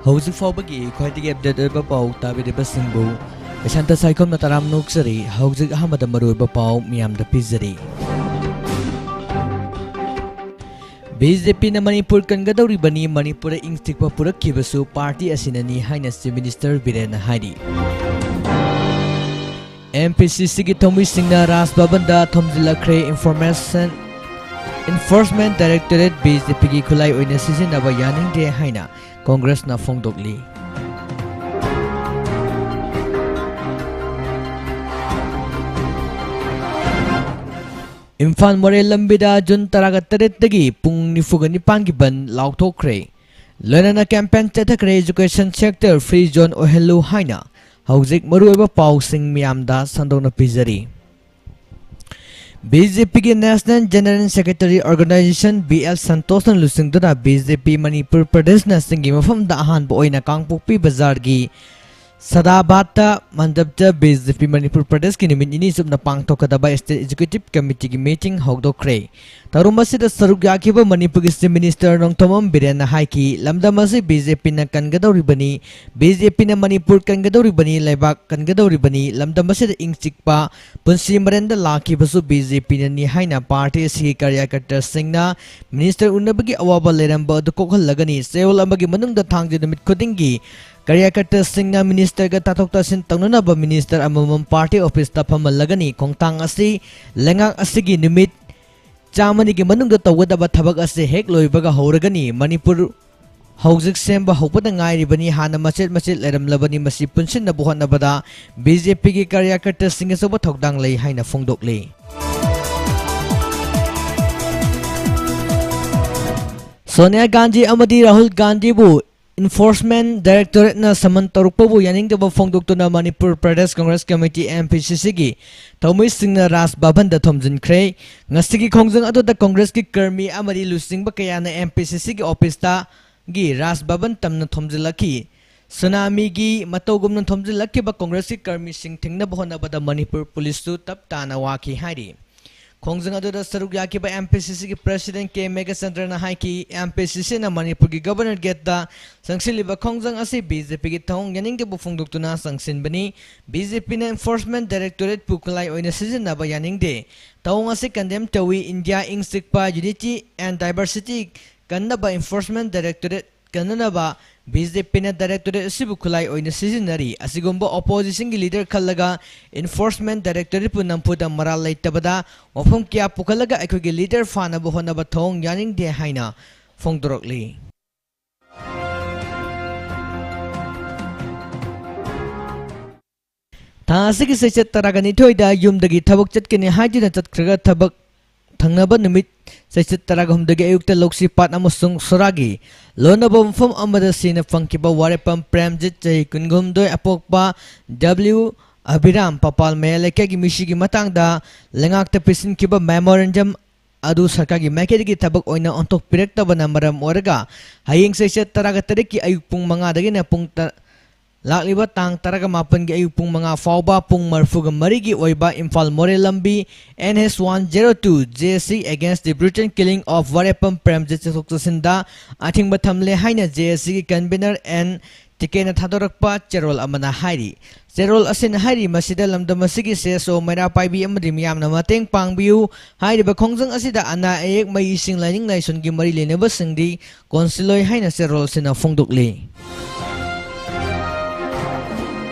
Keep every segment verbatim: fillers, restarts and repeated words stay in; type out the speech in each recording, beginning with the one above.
ꯍꯧꯖꯤꯛ ꯐꯥꯎꯕꯒꯤ ꯈ꯭ꯋꯥꯏꯗꯒꯤ ꯑꯞꯗꯦꯠ ꯑꯣꯏꯕ ꯄꯥꯎ ꯇꯥꯕꯤꯔꯤꯕꯁꯤꯡꯕꯨ ꯏꯁꯥꯟꯇ ꯁꯥꯏꯈꯣꯝꯅ ꯇꯔꯥꯝꯅ ꯑꯣꯛꯆꯔꯤ꯫ ꯍꯧꯖꯤꯛ ꯑꯍꯥꯟꯕꯗ ꯃꯔꯨꯑꯣꯏꯕ ꯄꯥꯎ ꯃꯤꯌꯥꯝꯗ ꯄꯤꯖꯔꯤ꯫ ꯕꯤ ꯖꯦ ꯄꯤꯅ ꯃꯅꯤꯄꯨꯔ ꯀꯟꯒꯗꯧꯔꯤꯕꯅꯤ, ꯃꯅꯤꯄꯨꯔꯗ ꯏꯪ ꯆꯤꯛꯄ ꯄꯨꯔꯛꯈꯤꯕꯁꯨ ꯄꯥꯔꯇꯤ ꯑꯁꯤꯅꯅꯤ ꯍꯥꯏꯅ ꯆꯤꯐ ꯃꯤꯅꯤꯁꯇꯔ ꯕꯤꯔꯦꯟꯅ ꯍꯥꯏꯔꯤ꯫ ꯑꯦꯝ ꯄꯤ ꯁꯤ ꯁꯤꯒꯤ ꯊꯧꯃꯤꯁꯤꯡꯅ ꯔꯥꯖ ꯚꯕꯟꯗ ꯊꯣꯝꯖꯤꯜꯂꯛꯈ꯭ꯔꯦ꯫ Information, information directorate B J ꯄꯤꯒꯤ ꯈꯨꯠꯂꯥꯏ ꯑꯣꯏꯅ ꯁꯤꯖꯤꯟꯅꯕ ꯌꯥꯅꯤꯡꯗꯦ ꯍꯥꯏꯅ ꯀꯣꯡꯒ꯭ꯔꯦꯁꯅ ꯐꯣꯡꯗꯣꯛꯂꯤ꯫ ꯏꯝꯐꯥꯜ ꯃꯣꯔꯦ ꯂꯝꯕꯤꯗ ꯖꯨꯟ ꯇꯔꯥꯒ ꯇꯔꯦꯠꯇꯒꯤ ꯄꯨꯡ ꯅꯤꯐꯨꯒ ꯅꯤꯄꯥꯟꯒꯤ ꯕꯟ ꯂꯥꯎꯊꯣꯛꯈ꯭ꯔꯦ꯫ ꯂꯣꯏꯅꯅ ꯀꯦꯝꯄꯦꯟ ꯆꯠꯊꯈ꯭ꯔꯦ, education sector free zone ꯑꯣꯏꯍꯜꯂꯨ ꯍꯥꯏꯅ꯫ ꯍꯧꯖꯤꯛ ꯃꯔꯨꯑꯣꯏꯕ ꯄꯥꯎꯁꯤꯡ ꯃꯤꯌꯥꯝꯗ ꯁꯟꯗꯣꯛꯅ ꯄꯤꯖꯔꯤ꯫ ꯕꯤ ꯖꯦ ꯄꯤꯒꯤ National General Secretary Organization B L ꯁꯟꯇꯣꯁꯅ ꯂꯨꯆꯤꯡꯗꯨꯅ ꯕꯤ ꯖꯦ ꯄꯤ ꯃꯅꯤꯄꯨꯔ ꯄ꯭ꯔꯗꯦꯁꯅ ꯆꯤꯡꯒꯤ ꯃꯐꯝꯗ ꯑꯍꯥꯟꯕ ꯑꯣꯏꯅ ꯀꯥꯡꯄꯣꯛꯄꯤ ꯕꯖꯥꯔꯒꯤ ꯁꯗꯥꯕꯥꯗꯇ ꯃꯟꯗꯞꯇ ꯕꯤ ꯖꯦ ꯄꯤ ꯃꯅꯤꯄꯨꯔ ꯄ꯭ꯔꯗꯦꯁꯀꯤ ꯅꯨꯃꯤꯠ ꯅꯤꯅꯤ ꯆꯨꯞꯅ ꯄꯥꯡꯊꯣꯛꯀꯗꯕ State Executive Committeeꯒꯤ meeting ꯍꯧꯗꯣꯛꯈ꯭ꯔꯦ꯫ ꯊꯧꯔꯝ ꯑꯁꯤꯗ ꯁꯔꯨꯛ ꯌꯥꯈꯤꯕ ꯃꯅꯤꯄꯨꯔꯒꯤ Chief Minister ꯅꯣꯡꯊꯣꯝꯕꯝ ꯕꯤꯔꯦꯟꯅ ꯍꯥꯏꯈꯤ, ꯂꯝꯗꯝ ꯑꯁꯤ ꯕꯤ ꯖꯦ ꯄꯤꯅ ꯀꯟꯒꯗꯧꯔꯤꯕꯅꯤ, ꯕꯤ ꯖꯦ ꯄꯤꯅ ꯃꯅꯤꯄꯨꯔ ꯀꯟꯒꯗꯧꯔꯤꯕꯅꯤ, ꯂꯩꯕꯥꯛ ꯀꯟꯒꯗꯧꯔꯤꯕꯅꯤ, ꯂꯝꯗꯝ ꯑꯁꯤꯗ ꯏꯪ ꯆꯤꯛꯄ ꯄꯨꯟꯁꯤ ꯃꯔꯦꯟꯗ ꯂꯥꯛꯈꯤꯕꯁꯨ ꯕꯤ ꯖꯦ ꯄꯤꯅꯅꯤ ꯍꯥꯏꯅ ꯄꯥꯔꯇꯤ ꯑꯁꯤꯒꯤ ꯀꯥꯔꯌꯀꯔꯇꯥꯁꯤꯡꯅ ꯃꯤꯅꯤꯁꯇꯔ ꯎꯅꯕꯒꯤ ꯑꯋꯥꯕ ꯂꯩꯔꯝꯕ ꯑꯗꯨ ꯀꯣꯛꯍꯜꯂꯒꯅꯤ꯫ ꯆꯌꯣꯜ ꯑꯃꯒꯤ ꯃꯅꯨꯡꯗ ꯊꯥꯡꯖ ꯅꯨꯃꯤꯠ ꯈꯨꯗꯤꯡꯒꯤ ꯀꯥꯔꯌꯀꯔꯇꯥꯁꯤꯡꯅ ꯃꯤꯅꯤꯁꯇꯔꯒ ꯇꯥꯊꯣꯛ ꯇꯥꯁꯤꯟ ꯇꯧꯅꯅꯕ ꯃꯤꯅꯤꯁꯇꯔ ꯑꯃꯃꯝ ꯄꯥꯔꯇꯤ ꯑꯣꯐꯤꯁꯇ ꯐꯝꯍꯜꯂꯒꯅꯤ꯫ ꯈꯣꯡꯊꯥꯡ ꯑꯁꯤ ꯂꯩꯉꯥꯛ ꯑꯁꯤꯒꯤ ꯅꯨꯃꯤꯠ ꯆꯥꯝꯃꯅꯤꯒꯤ ꯃꯅꯨꯡꯗ ꯇꯧꯒꯗꯕ ꯊꯕꯛ ꯑꯁꯤ ꯍꯦꯛ ꯂꯣꯏꯕꯒ ꯍꯧꯔꯒꯅꯤ꯫ ꯃꯅꯤꯄꯨꯔ ꯍꯧꯖꯤꯛ ꯁꯦꯝꯕ ꯍꯧꯕꯗ ꯉꯥꯏꯔꯤꯕꯅꯤ, ꯍꯥꯟꯅ ꯃꯆꯦꯠ ꯃꯆꯦꯠ ꯂꯩꯔꯝꯂꯕꯅꯤ꯫ ꯃꯁꯤ ꯄꯨꯟꯁꯤꯟꯅꯕ ꯍꯣꯠꯅꯕꯗ ꯕꯤ ꯖꯦ ꯄꯤꯒꯤ ꯀꯥꯔꯌꯀꯔꯇꯥꯁꯤꯡ ꯑꯆꯧꯕ ꯊꯧꯗꯥꯡ ꯂꯩ ꯍꯥꯏꯅ ꯐꯣꯡꯗꯣꯛꯂꯤ꯫ ꯁꯣꯅꯤꯌꯥ ꯒꯥꯟꯙꯤ ꯑꯃꯗꯤ ꯔꯥꯍꯨꯜ ꯒꯥꯟꯙꯤꯕꯨ ꯏꯟꯐꯣꯔꯁꯃꯦꯟ ꯗꯥꯏꯔꯦꯛꯇꯣꯔꯦꯠꯅ ꯁꯃꯟ ꯇꯧꯔꯛꯄꯕꯨ ꯌꯥꯅꯤꯡꯗꯕ ꯐꯣꯡꯗꯣꯛꯇꯨꯅ Manipur Pradesh Congress committee, M P C ꯁꯤꯒꯤ ꯊꯧꯃꯤꯁꯤꯡꯅ ꯔꯥꯖ ꯚꯕꯟꯗ ꯊꯣꯝꯖꯤꯟꯈ꯭ꯔꯦ꯫ ꯉꯁꯤꯒꯤ ꯈꯣꯡꯖꯪ ꯑꯗꯨꯗ ꯀꯪꯒ꯭ꯔꯦꯁꯀꯤ ꯀꯔꯃꯤ ꯑꯃꯗꯤ ꯂꯨꯆꯤꯡꯕ ꯀꯌꯥꯅ ꯑꯦꯝ ꯄꯤ ꯁꯤ ꯁꯤꯒꯤ ꯑꯣꯐꯤꯁꯇꯒꯤ ꯔꯥꯖ ꯚꯕꯟ ꯇꯝꯅ ꯊꯣꯝꯖꯤꯜꯂꯛꯈꯤ꯫ ꯁꯨꯅꯥꯃꯤꯒꯤ ꯃꯇꯧꯒꯨꯝꯅ ꯊꯣꯝꯖꯤꯜꯂꯛꯈꯤꯕ ꯀꯪꯒ꯭ꯔꯦꯁꯀꯤ ꯀꯔꯃꯤꯁꯤꯡ ꯊꯤꯡꯅꯕ ꯍꯣꯠꯅꯕꯗ ꯃꯅꯤꯄꯨꯔ ꯄꯨꯂꯤꯁꯁꯨ ꯇꯞ ꯇꯥꯅ ꯋꯥꯈꯤ ꯍꯥꯏꯔꯤ꯫ ꯈꯣꯡꯖꯪ ꯑꯗꯨꯗ ꯁꯔꯨꯛ ꯌꯥꯈꯤꯕ M P C Cꯒꯤ President K Meghachandraꯅ ꯍꯥꯏꯈꯤ, M P C Cꯅ ꯃꯅꯤꯄꯨꯔꯒꯤ Governor Gateꯇ ꯆꯪꯁꯤꯜꯂꯤꯕ ꯈꯣꯡꯖꯪ ꯑꯁꯤ B J Pꯒꯤ ꯊꯧꯑꯣꯡ ꯌꯥꯅꯤꯡꯗꯕ ꯐꯣꯡꯗꯣꯛꯇꯨꯅ ꯆꯪꯁꯤꯟꯕꯅꯤ꯫ B J Pꯅ Enforcement Directorateꯄꯨ ꯈꯨꯠꯂꯥꯏ ꯑꯣꯏꯅ ꯁꯤꯖꯤꯟꯅꯕ ꯌꯥꯅꯤꯡꯗꯦ꯫ ꯊꯧꯑꯣꯡ ꯑꯁꯤ condemn ꯇꯧꯏ꯫ India ꯏꯪ ꯆꯤꯛꯄ, unity and diversity ꯀꯟꯅꯕ Enforcement Directorate ꯀꯟꯅꯅꯕ B J Pꯅ Directorate ꯑꯁꯤꯕꯨ ꯈꯨꯠꯂꯥꯏ ꯑꯣꯏꯅ ꯁꯤꯖꯤꯟꯅꯔꯤ꯫ ꯑꯁꯤꯒꯨꯝꯕ Oppositionꯒꯤ leader ꯈꯜꯂꯒ Enforcement Directorateꯄꯨ ꯅꯝꯐꯨꯗ ꯃꯔꯥꯜ ꯂꯩꯇꯕꯗ ꯋꯥꯐꯝ ꯀꯌꯥ ꯄꯨꯈꯠꯂꯒ ꯑꯩꯈꯣꯏꯒꯤ leader ꯐꯥꯅꯕ ꯍꯣꯠꯅꯕ ꯊꯧꯑꯣꯡ ꯌꯥꯅꯤꯡꯗꯦ ꯍꯥꯏꯅ ꯐꯣꯡꯗꯣꯔꯛꯂꯤ꯫ ꯊꯥ ꯑꯁꯤꯒꯤ ꯆꯩꯆꯠ ꯇꯔꯥꯒ ꯅꯤꯊꯣꯏꯗ ꯌꯨꯝꯗꯒꯤ ꯊꯕꯛ ꯆꯠꯀꯅꯤ ꯍꯥꯏꯗꯨꯅ ꯆꯠꯈ꯭ꯔꯒ ꯊꯕꯛ ꯊꯪꯅꯕ ꯅꯨꯃꯤꯠ ꯆꯩꯆꯠ ꯇꯔꯥꯒ ꯍꯨꯝꯗꯣꯏꯒꯤ ꯑꯌꯨꯛꯇ ꯂꯧꯁꯤꯄꯥꯠ ꯑꯃꯁꯨꯡ ꯁꯣꯔꯥꯒꯤ ꯂꯣꯟꯅꯕ ꯃꯐꯝ ꯑꯃꯗ ꯁꯤꯅ ꯐꯪꯈꯤꯕ ꯋꯥꯔꯦꯞꯐꯝ ꯄ꯭ꯔꯦꯝꯖꯤꯠ, ꯆꯍꯤ ꯀꯨꯟꯍꯨꯝꯗꯣꯏ, ꯑꯄꯣꯛꯄ W ꯑꯕꯤꯔꯥꯝ, ꯄꯄꯥꯜ ꯃꯌꯥꯏ ꯂꯩꯀꯥꯏꯒꯤ ꯃꯤꯁꯤꯒꯤ ꯃꯇꯥꯡꯗ ꯂꯩꯉꯥꯛꯇ ꯄꯤꯁꯤꯟꯈꯤꯕ memorandum ꯑꯗꯨ ꯁꯔꯀꯥꯔꯒꯤ ꯃꯥꯏꯀꯩꯗꯒꯤ ꯊꯕꯛ ꯑꯣꯏꯅ ꯑꯣꯟꯊꯣꯛꯄꯤꯔꯛꯇꯕꯅ ꯃꯔꯝ ꯑꯣꯏꯔꯒ ꯍꯌꯦꯡ ꯆꯩꯆꯠ ꯇꯔꯥꯒ ꯇꯔꯦꯠꯀꯤ ꯑꯌꯨꯛ ꯄꯨꯡ ꯃꯉꯥꯗꯒꯤꯅ ꯄꯨꯡ ꯇ-, ꯂꯥꯛꯂꯤꯕ ꯇꯥꯡ ꯇꯔꯥꯒ ꯃꯥꯄꯟꯒꯤ ꯑꯌꯨꯛ ꯄꯨꯡ ꯃꯉꯥ ꯐꯥꯎꯕ ꯄꯨꯡ ꯃꯔꯤꯐꯨꯒ ꯃꯔꯤꯒꯤ ꯑꯣꯏꯕ ꯏꯝꯐꯥꯜ ꯃꯣꯔꯦ ꯂꯝꯕꯤ N H one zero two J C against the brutal killing of ꯋꯥꯔꯦꯞꯐꯝ Premjit ꯆꯠꯊꯣꯛ ꯆꯠꯁꯤꯟꯗ ꯑꯊꯤꯡꯕ ꯊꯝꯂꯦ ꯍꯥꯏꯅ J A Cꯒꯤ convener N ꯇꯤꯀꯦꯅ ꯊꯥꯗꯣꯔꯛꯄ ꯆꯦꯔꯣꯜ ꯑꯃꯅ ꯍꯥꯏꯔꯤ꯫ ꯆꯦꯔꯣꯜ ꯑꯁꯤꯅ ꯍꯥꯏꯔꯤ, ꯃꯁꯤꯗ ꯂꯝꯗꯝ ꯑꯁꯤꯒꯤ C S O ꯃꯩꯔꯥ ꯄꯥꯏꯕꯤ ꯑꯃꯗꯤ ꯃꯤꯌꯥꯝꯅ ꯃꯇꯦꯡ ꯄꯥꯡꯕꯤꯌꯨ꯫ ꯍꯥꯏꯔꯤꯕ ꯈꯣꯡꯖꯪ ꯑꯁꯤꯗ ꯑꯅꯥ ꯑꯌꯦꯛ, ꯃꯩ, ꯏꯁꯤꯡ, ꯂꯥꯏꯅꯤꯡ ꯂꯥꯏꯁꯣꯟꯒꯤ ꯃꯔꯤ ꯂꯩꯅꯕꯁꯤꯡꯗꯤ ꯀꯣꯟꯁꯤꯜꯂꯣꯏ ꯍꯥꯏꯅ ꯆꯦꯔꯣꯜ ꯑꯁꯤꯅ ꯐꯣꯡꯗꯣꯛꯂꯤ꯫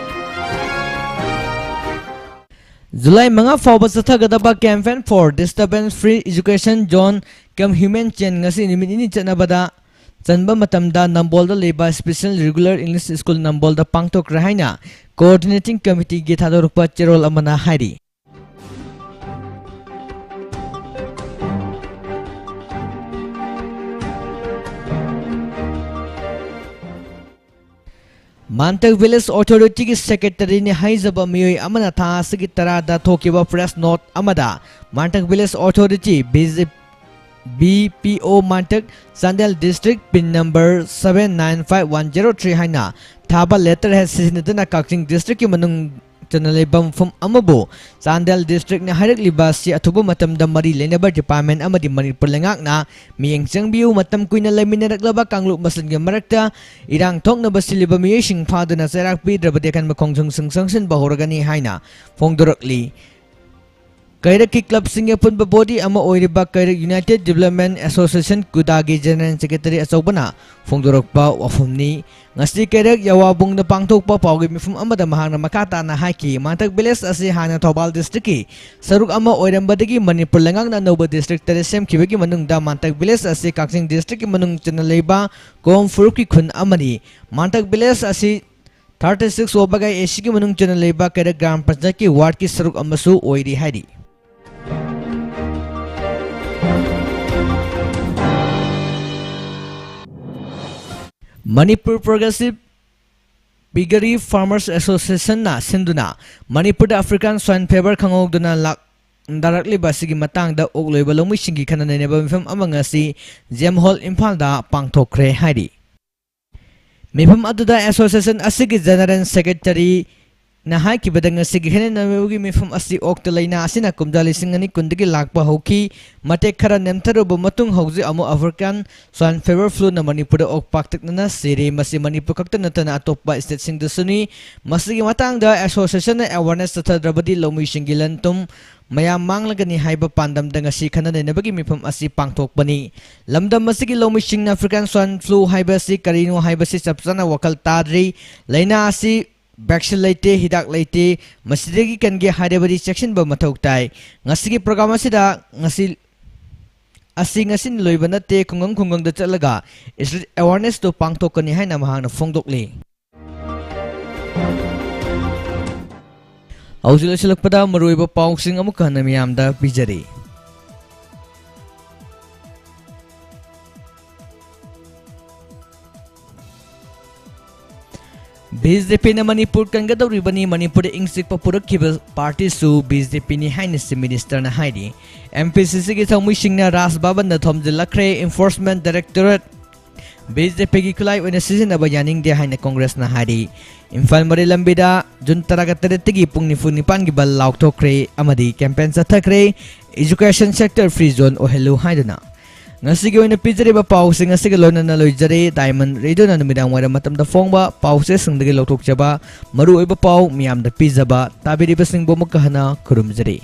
ꯖꯨꯂꯥꯏ ꯃꯉꯥ ꯐꯥꯎꯕ ꯆꯠꯊꯒꯗꯕ Campaign for Disturbance Free Education Zone cum Human Chain ꯉꯁꯤ ꯅꯨꯃꯤꯠ ꯅꯤꯅꯤ ꯆꯠꯅꯕꯗ ꯆꯟꯕ ꯃꯇꯝꯗ ꯅꯝꯕꯣꯜꯗ ꯂꯩꯕ Special Regular English School ꯅꯝꯕꯣꯜꯗ ꯄꯥꯡꯊꯣꯛꯈ꯭ꯔꯦ ꯍꯥꯏꯅ Coordinating Committeeꯒꯤ ꯊꯥꯗꯣꯔꯛꯄ ꯆꯦꯔꯣꯜ ꯑꯃꯅ ꯍꯥꯏꯔꯤ꯫ ꯃꯥꯟꯇꯛ Village Authorityꯒꯤ Secretaryꯅꯤ ꯍꯥꯏꯖꯕ ꯃꯤꯑꯣꯏ ꯑꯃꯅ ꯊꯥ ꯑꯁꯤꯒꯤ ꯇꯔꯥꯗ ꯊꯣꯛꯈꯤꯕ press note ꯑꯃꯗ ꯃꯥꯟꯇꯛ Village Authority, B J, B P O ꯃꯥꯟꯇꯛ, Chandel District, pin number seven nine five one zero three ꯍꯥꯏꯅ ꯊꯥꯕ letterhead ꯁꯤꯖꯤꯟꯅꯗꯨꯅ ꯀꯛꯆꯤꯡ districtꯀꯤ ꯃꯅꯨꯡ ꯆꯟꯅ ꯂꯩꯕ ꯃꯐꯝ ꯑꯃꯕꯨ ꯆꯥꯟꯗꯦꯜ districtꯅ ꯍꯥꯏꯔꯛꯂꯤꯕ ꯑꯁꯤ ꯑꯊꯨꯕ ꯃꯇꯝꯗ ꯃꯔꯤ ꯂꯩꯅꯕ department ꯑꯃꯗꯤ ꯃꯅꯤꯄꯨꯔ ꯂꯩꯉꯥꯛꯅ ꯃꯤꯠꯌꯦꯡ ꯆꯪꯕꯤꯌꯨ꯫ ꯃꯇꯝ ꯀꯨꯏꯅ ꯂꯩꯃꯤꯟꯅꯔꯛꯂꯕ ꯀꯥꯡꯂꯨꯞ ꯃꯁꯦꯟꯒꯤ ꯃꯔꯛꯇ ꯏꯔꯥꯡ ꯊꯣꯛꯅꯕ ꯁꯤꯜꯂꯤꯕ ꯃꯤꯑꯣꯏꯁꯤꯡ ꯐꯥꯗꯨꯅ ꯆꯩꯔꯥꯛ ꯄꯤꯗ꯭ꯔꯕꯗꯤ ꯑꯀꯟꯕ ꯈꯣꯡꯖꯪꯁꯤꯡ ꯆꯪꯁꯤꯟꯕ ꯍꯧꯔꯒꯅꯤ ꯍꯥꯏꯅ ꯐꯣꯡꯗꯣꯔꯛꯂꯤ꯫ ꯀꯩꯔꯛꯀꯤ clubꯁꯤꯡꯒꯤ ꯑꯄꯨꯟꯕ body ꯑꯃ ꯑꯣꯏꯔꯤꯕ ꯀꯩꯔꯛ United Development Association, ꯀꯨꯗꯥꯒꯤ general secretary ꯑꯆꯧꯕꯅ ꯐꯣꯡꯗꯣꯔꯛꯄ ꯋꯥꯐꯝꯅꯤ꯫ ꯉꯁꯤ ꯀꯩꯔꯛ ꯌꯥꯋꯥꯕꯨꯡꯗ ꯄꯥꯡꯊꯣꯛꯄ ꯄꯥꯎꯒꯤ ꯃꯤꯐꯝ ꯑꯃꯗ ꯃꯍꯥꯛꯅ ꯃꯈꯥ ꯇꯥꯅ ꯍꯥꯏꯈꯤ, ꯃꯥꯟꯇꯛ village ꯑꯁꯤ ꯍꯥꯟꯅ ꯊꯧꯕꯥꯜ districtꯀꯤ ꯁꯔꯨꯛ ꯑꯃ ꯑꯣꯏꯔꯝꯕꯗꯒꯤ ꯃꯅꯤꯄꯨꯔ ꯂꯩꯉꯥꯛꯅ ꯑꯅꯧꯕ district ꯇꯔꯦꯠ ꯁꯦꯝꯈꯤꯕꯒꯤ ꯃꯅꯨꯡꯗ ꯃꯥꯟꯇꯛ village ꯑꯁꯤ ꯀꯛꯆꯤꯡ districtꯀꯤ ꯃꯅꯨꯡ ꯆꯟꯅ ꯂꯩꯕ ꯀꯣꯝ ꯐꯨꯔꯨꯞꯀꯤ ꯈꯨꯟ ꯑꯃꯅꯤ꯫ ꯃꯥꯟꯇꯛ village ꯑꯁꯤ thirty six ꯋꯥꯕꯒꯥꯏ ACꯒꯤ ꯃꯅꯨꯡ ꯆꯟꯅ ꯂꯩꯕ ꯀꯩꯔꯛ ꯒ꯭ꯔꯥꯝ ꯄꯟꯆꯥꯌꯠꯀꯤ wardꯀꯤ ꯁꯔꯨꯛ ꯑꯃꯁꯨ ꯑꯣꯏꯔꯤ ꯍꯥꯏꯔꯤ꯫ Manipur Progressive Piggery Farmers Associationꯅ ꯁꯤꯟꯗꯨꯅ ꯃꯅꯤꯄꯨꯔꯗ African Swine Fever ꯈꯪꯍꯧꯗꯅ ꯂꯥꯛ ꯅꯥꯔꯛꯂꯤꯕ ꯑꯁꯤꯒꯤ ꯃꯇꯥꯡꯗ ꯑꯣꯛ ꯂꯣꯏꯕ ꯂꯧꯃꯤꯁꯤꯡꯒꯤ ꯈꯟꯅ ꯅꯩꯅꯕ ꯃꯤꯐꯝ ꯑꯃ ꯉꯁꯤ Gem Hall ꯏꯝꯐꯥꯜꯗ ꯄꯥꯡꯊꯣꯛꯈ꯭ꯔꯦ ꯍꯥꯏꯔꯤ꯫ ꯃꯤꯐꯝ ꯑꯗꯨꯗ association ꯑꯁꯤꯒꯤ general secretaryꯅ ꯍꯥꯏꯈꯤꯕꯗ, ꯉꯁꯤꯒꯤ ꯈꯟꯅ ꯅꯩꯅꯕꯒꯤ ꯃꯤꯐꯝ ꯑꯁꯤ ꯑꯣꯛꯇ ꯂꯥꯏꯅꯥ ꯑꯁꯤꯅ ꯀꯨꯝꯖꯥ ꯂꯤꯁꯤꯡ ꯑꯅꯤ ꯀꯨꯟꯗꯒꯤ ꯂꯥꯛꯄ ꯍꯧꯈꯤ꯫ ꯃꯇꯦꯛ ꯈꯔ ꯅꯦꯝꯊꯔꯨꯕ ꯃꯇꯨꯡ ꯍꯧꯖꯤꯛ ꯑꯃꯨꯛ African Swine Fever fluꯅ ꯃꯅꯤꯄꯨꯔꯗ ꯑꯣꯛ ꯄꯥꯛꯇꯛꯅꯅ ꯁꯤꯔꯦ꯫ ꯃꯁꯤ ꯃꯅꯤꯄꯨꯔ ꯈꯛꯇ ꯅꯠꯇꯅ ꯑꯇꯣꯞꯄ stateꯁꯤꯡꯗꯁꯨꯅꯤ꯫ ꯃꯁꯤꯒꯤ ꯃꯇꯥꯡꯗ associationꯅ awareness ꯆꯠꯊꯗ꯭ꯔꯕꯗꯤ ꯂꯧꯃꯤꯁꯤꯡꯒꯤ ꯂꯟ ꯊꯨꯝ ꯃꯌꯥꯝ ꯃꯥꯡꯂꯒꯅꯤ ꯍꯥꯏꯕ ꯄꯥꯟꯗꯝꯗ ꯉꯁꯤ ꯈꯟꯅ ꯅꯩꯅꯕꯒꯤ ꯃꯤꯐꯝ ꯑꯁꯤ ꯄꯥꯡꯊꯣꯛꯄꯅꯤ꯫ ꯂꯝꯗꯝ ꯑꯁꯤꯒꯤ ꯂꯧꯃꯤꯁꯤꯡꯅ African Swine Flu ꯍꯥꯏꯕ ꯑꯁꯤ ꯀꯔꯤꯅꯣ ꯍꯥꯏꯕꯁꯤ ꯆꯞ ꯆꯥꯅ ꯋꯥꯈꯜ ꯇꯥꯗ꯭ꯔꯤ꯫ ꯂꯥꯏꯅꯥ ꯑꯁꯤ vaccine ꯂꯩꯇꯦ, ꯍꯤꯗꯥꯛ ꯂꯩꯇꯦ꯫ ꯃꯁꯤꯗꯒꯤ ꯀꯟꯒꯦ ꯍꯥꯏꯔꯕꯗꯤ ꯆꯦꯛꯁꯤꯟꯕ ꯃꯊꯧ ꯇꯥꯏ꯫ ꯉꯁꯤꯒꯤ program ꯑꯁꯤꯗ ꯉꯁꯤ ꯑꯁꯤ ꯉꯁꯤꯅ ꯂꯣꯏꯕ ꯅꯠꯇꯦ, ꯈꯨꯡꯒꯪ ꯈꯨꯡꯒꯪꯗ ꯆꯠꯂꯒ street awarenessꯇꯨ ꯄꯥꯡꯊꯣꯛꯀꯅꯤ ꯍꯥꯏꯅ ꯃꯍꯥꯛꯅ ꯐꯣꯡꯗꯣꯛꯂꯤ꯫ ꯍꯧꯖꯤꯛ ꯂꯣꯏꯁꯤꯜꯂꯛꯄꯗ ꯃꯔꯨꯑꯣꯏꯕ ꯄꯥꯎꯁꯤꯡ ꯑꯃꯨꯛꯀ ꯍꯟꯅ ꯃꯤꯌꯥꯝꯗ ꯄꯤꯖꯔꯤ꯫ BJPꯅ ꯃꯅꯤꯄꯨꯔ ꯀꯟꯒꯗꯧꯔꯤꯕꯅꯤ, ꯃꯅꯤꯄꯨꯔꯗ ꯏꯪ ꯆꯤꯛꯄ ꯄꯨꯔꯛꯈꯤꯕ partyꯁꯨ BJPꯅꯤ ꯍꯥꯏꯅ Chief Ministerꯅ ꯍꯥꯏꯔꯤ꯫ MPCCꯒꯤ ꯊꯧꯃꯤꯁꯤꯡꯅ ꯔꯥꯖ ꯚꯕꯟꯗ ꯊꯣꯝꯖꯤꯜꯂꯛꯈ꯭ꯔꯦ꯫ Enforcement Directorate ꯕꯤ ꯖꯦ ꯄꯤꯒꯤ ꯈꯨꯠꯂꯥꯏ ꯑꯣꯏꯅ ꯁꯤꯖꯤꯟꯅꯕ ꯌꯥꯅꯤꯡꯗꯦ ꯍꯥꯏꯅ ꯀꯣꯡꯒ꯭ꯔꯦꯁꯅ ꯍꯥꯏꯔꯤ꯫ ꯏꯝꯐꯥꯜ ꯃꯣꯔꯦ ꯂꯝꯕꯤꯗ ꯖꯨꯟ ꯇꯔꯥꯒ ꯇꯔꯦꯠꯇꯒꯤ ꯄꯨꯡ ꯅꯤꯐꯨ ꯅꯤꯄꯥꯟꯒꯤ ꯕꯟ ꯂꯥꯎꯊꯣꯛꯈ꯭ꯔꯦ ꯑꯃꯗꯤ ꯀꯦꯝꯄꯦꯟ ꯆꯠꯊꯈ꯭ꯔꯦ꯫ Education sector free zone ꯑꯣꯏꯍꯜꯂꯨ ꯍꯥꯏꯗꯨꯅ꯫ ꯉꯁꯤꯒꯤ ꯑꯣꯏꯅ ꯄꯤꯖꯔꯤꯕ ꯄꯥꯎꯁꯤꯡ ꯑꯁꯤꯒ ꯂꯣꯏꯅꯅ ꯂꯣꯏꯖꯔꯦ꯫ ꯗꯥꯏꯃꯟ ꯔꯦꯗꯤꯑꯣꯅ ꯅꯨꯃꯤꯗꯥꯡ ꯋꯥꯏꯔꯝ ꯃꯇꯝꯗ ꯐꯣꯡꯕ ꯄꯥꯎꯆꯦꯁꯤꯡꯗꯒꯤ ꯂꯧꯊꯣꯛꯆꯕ ꯃꯔꯨꯑꯣꯏꯕ ꯄꯥꯎ ꯃꯤꯌꯥꯝꯗ ꯄꯤꯖꯕ ꯇꯥꯕꯤꯔꯤꯕꯁꯤꯡꯕꯨ ꯑꯃꯨꯛꯀ ꯍꯟꯅ ꯈꯨꯔꯨꯝꯖꯔꯤ꯫